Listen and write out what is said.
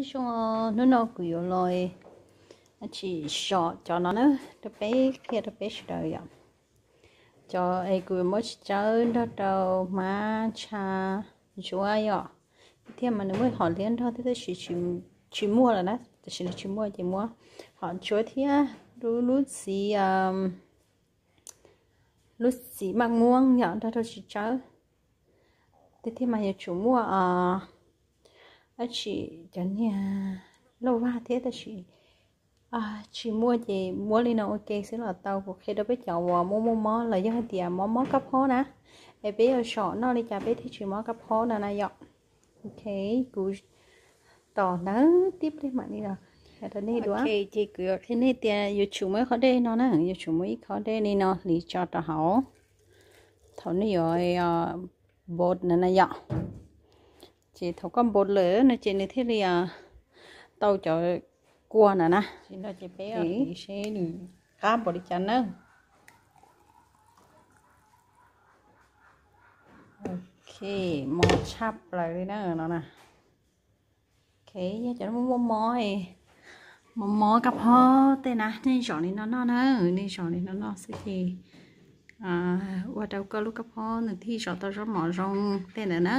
Zoo, hnub no kuv yuav los tsim zom cov no na, rau peb qhia rau peb sawv daws yom. Cov es kuv muab tsis tsawb nrog rau hmab tsha ntsuab yom. Thiab mas nws muaj hom liab nrog thiab tab sis tsis muaj lawm na, tam sim no tsis muaj ces muab hom ntsuab thiab lub, lub txiv, lub txiv maj muab yom nrog rau tsis tsawb. Tiag tiag mas yuav tsum muaj dab tsi cov niag lauj vag thiab tab sis tsis muaj ces muab li no ua ke xwb los tau. Kuv qhia rau peb cov uas muaj muaj mob los yog hais tias mob mob kab phob na, es peb yuav zom noj li cas peb thiaj tsis mob kab phob no na yom. Ok, kuv tos ntawd tib pliag mam li los qhia rau nej dua. Ces kuv yuav qhia nej tias yuav tsum muaj ib qho dej no na, yuav tsum muaj ib qho dej li no hliv tso rau hauv thaum nej yuav npau no na yom. Ces thaum koj npau lawm no ces nws thiaj li tau cov kua ntawd na. Ces no ces peb hliv seb nws qab npaum li cas na. Ok, mos tshaj plaws li na no na. Ok, yog cov muaj muaj mob, mob mob kab phob tej na, nej zom li no noj na, nej zom li no noj xwb ces ua rau koj lub kab phob nws thiaj zom tau zaub mov zoo tej ntawd na.